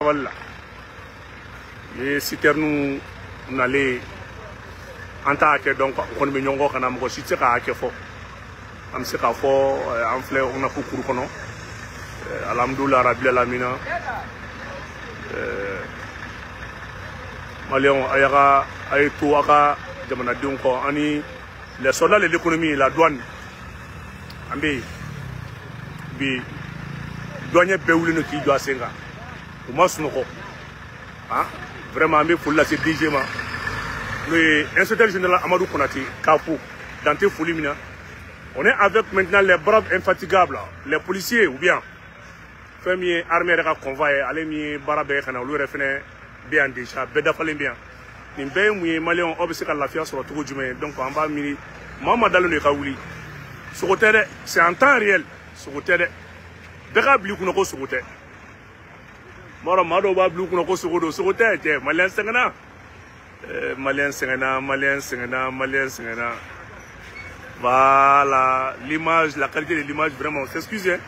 Sabali la. Ye citerne nalen an t'a hakɛ dɔn quoi. O kɔni bɛ ɲɔgɔn kɔ ka na, mɔgɔ si tɛ se k'a hakɛ fɔ. An bɛ se k'a fɔ an filɛ ONAP kuru kɔnɔ. Alhamdulilah rabil alamina. Maliyɛnw, a y'a ka a ye to a ka jamanadenw kɔ ani les soldats de l'économie, la douane. An bɛ yen bi, douanier bɛɛ wulilen don k'i jɔ a sen kan, u ma sunɔgɔ. Ah, vraiment, an bɛ foli lase DG ma, n'o ye inspecteur général Amadou Konate, k'a fo dan tɛ foli min na. On est avec maintenant les braves infatigables, les policiers, ou bien fɛn min ye armée yɛrɛ ka convoi ye, ale min ye baara bɛɛ kɛ ka na, olu yɛrɛ fɛnɛ bɛ yan déjà, bɛɛ dafalen bɛ yan. Nin bɛɛ ye mun ye? Maliyɛnw, aw bɛ se ka lafiya sɔrɔ cogo jumɛn? Donc an b'a miiri, maa o maa dalen don i ka wuli, sogo tɛ dɛ, c'est en temps réel, sogo tɛ dɛ. Bɛɛ k'a bila i kunna ko sogo tɛ. N b'a dɔn maa dɔw b'a bila u kunna ko sogo don, sogo tɛ. Cɛ, maliyɛn sɛgɛnna, maliyɛn sɛgɛnna, maliyɛn sɛgɛnna, maliyɛn sɛgɛnna. Voilà l'image, la qualité de l'image, vraiment, on s'excuse, hein,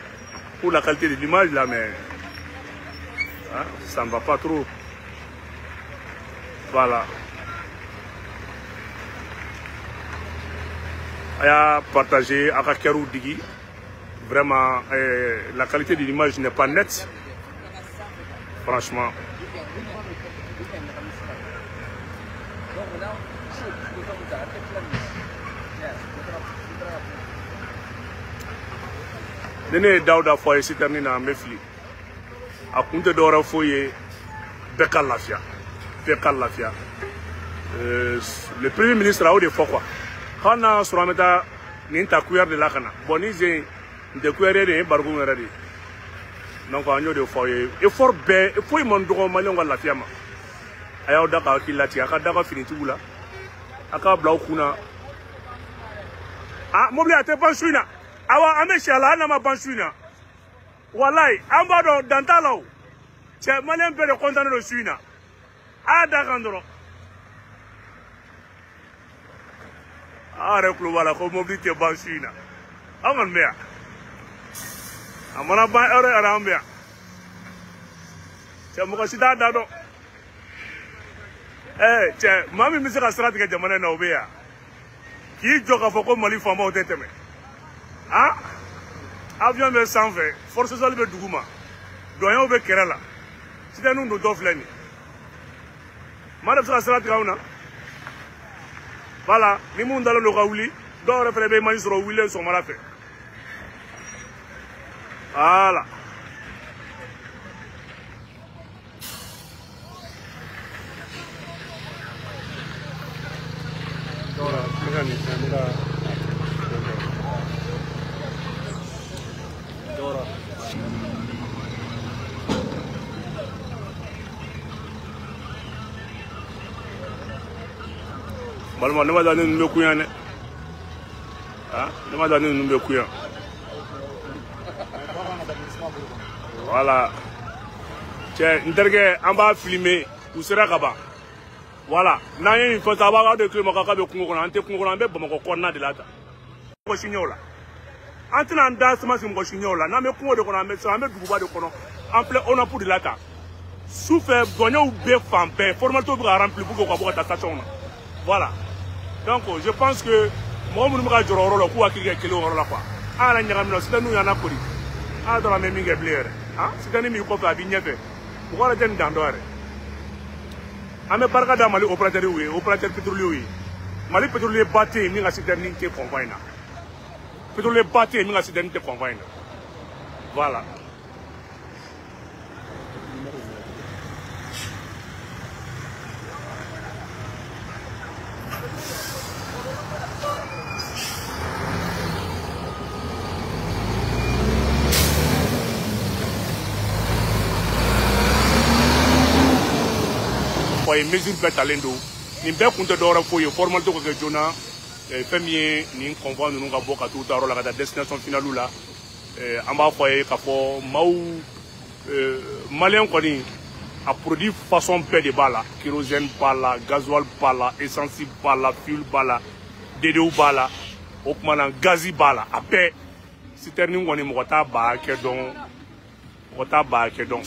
pour la qualité de l'image là, mais hein, ça ne va pas trop. Voilà. A y'a partagé, a ka kɛriw digi. Vraiment, la qualité de l'image n'est pas nette. Franchement. Ni ne ye Dawuda fɔ a ye citerne na, an bɛ fili. A kun tɛ dɔwɛrɛ foyi ye, bɛɛ ka lafiya, bɛɛ ka lafiya. Le premier ministre a y'o de fɔ quoi. Hali n'a y'a sɔrɔ an bɛ taa nin ta kuyɛri de la ka na. Bon, ni zen nin tɛ kuyɛri de ye, barikon yɛrɛ de ye. Donc an y'o de fɔ aw ye. Effort bɛɛ foyi man dɔgɔ maliyɛnw ka lafiya ma. A y'aw da k'aw hakili latigɛ, a ka da ka finitigiw la, a k'a bila aw kun na. Ah, mobili a tɛ ban su in na. Awa, an bɛ si a la, hali n'a ma ban su in na. Walayi, an b'a dɔn dan t'a la o. Cɛ, maliyɛn bɛɛ de kɔntannen don su in na. A y'a da kan dɔrɔn. Aw yɛrɛ tulo b'a la ko mobili tɛ ban su in na. An kɔni bɛ yan. A mana ban heure heure, an bɛ yan. Cɛ, mɔgɔ si t'a da dɔn. Cɛ, maa min bɛ se ka sira tigɛ jamana in na, o bɛ yan. K'i jɔ k'a fɔ ko Mali faamaw tɛ tɛmɛ. Ah, avion bɛ sanfɛ, force spéciale bɛ dugu ma, douaniers bɛ kɛrɛ la, citerne don dɔ filɛ nin ye. Maa de bɛ se ka sira tigɛ anw na. Voilà, ni mun dalen don ka wuli, dɔw yɛrɛ fɛnɛ bɛ image sɔrɔ wulilen sɔgɔmada fɛ. Voilà. Dɔwɛrɛ, n bɛ ka nin fɛn, n bɛ ka dɔwɛrɛ. Balima, ne ma da ne ninnu bɛ kun yan dɛ. Ah, ne ma da ne ninnu bɛ kun yan. Voilà. Cɛ, n terikɛ, an b'a filmer, u sera ka ban. Voilà. N'an ye nin fɔ sisan, a b'a de tulo ma k'a bɛ kungo kɔnɔ. An tɛ kungo kɔnɔ, an bɛ Bamakɔ kɔnɔna de la tan. Mɔgɔ si ɲɛ o la. An tɛna an da sama sigi mɔgɔ si ɲɛ o la. N'an bɛ kungo de kɔnɔ, an bɛ siran, an bɛ duguba de kɔnɔ. An filɛ ONAP de la tan. Sufɛ, douaniers bɛ fan bɛɛ, formalités bɛ ka remplir pour que u ka bɔ ka taa station na. Voilà. Donc, je pense que mɔgɔ minnu bɛ ka jɔrɔ o yɔrɔ la, k'u hakili kɛ kelen o yɔrɔ la quoi. An yɛrɛ ɲagamina, citerne y'an lakori. An yɛrɛ t'a dɔn an bɛ min kɛ bilen yɛrɛ. Ah, citerne min kɔfɛ, a b'i ɲɛfɛ. Mɔgɔ yɛrɛ tɛ nin dan dɔn yɛrɛ. An bɛ barika da Mali opérateur ye, opérateur pétrolier ye. Mali pétrolier ba tɛ yen min ka citerne tɛ convoi in na. Pétrolier ba tɛ yen min ka citerne tɛ convoi in na. Voilà. Ye mesure bɛɛ talen don. Nin bɛɛ kun tɛ dɔwɛrɛ foyi ye, formalité ka kɛ joona. Fɛn min ye nin convoi ninnu ka bɔ ka t'u ta yɔrɔ la ka taa destination finale la. An b'a fɔ a ye k'a fɔ maaw, maliyɛn kɔni, a produit façon bɛɛ de b'a la. Kérosène b'a la, gasoil b'a la, essence b'a la, fuel b'a la, DDU b'a la, o tuma na gazi b'a la, a bɛɛ. Citerne kɔni, mɔgɔ t'a ba hakɛ dɔn, mɔgɔ t'a ba hakɛ dɔn.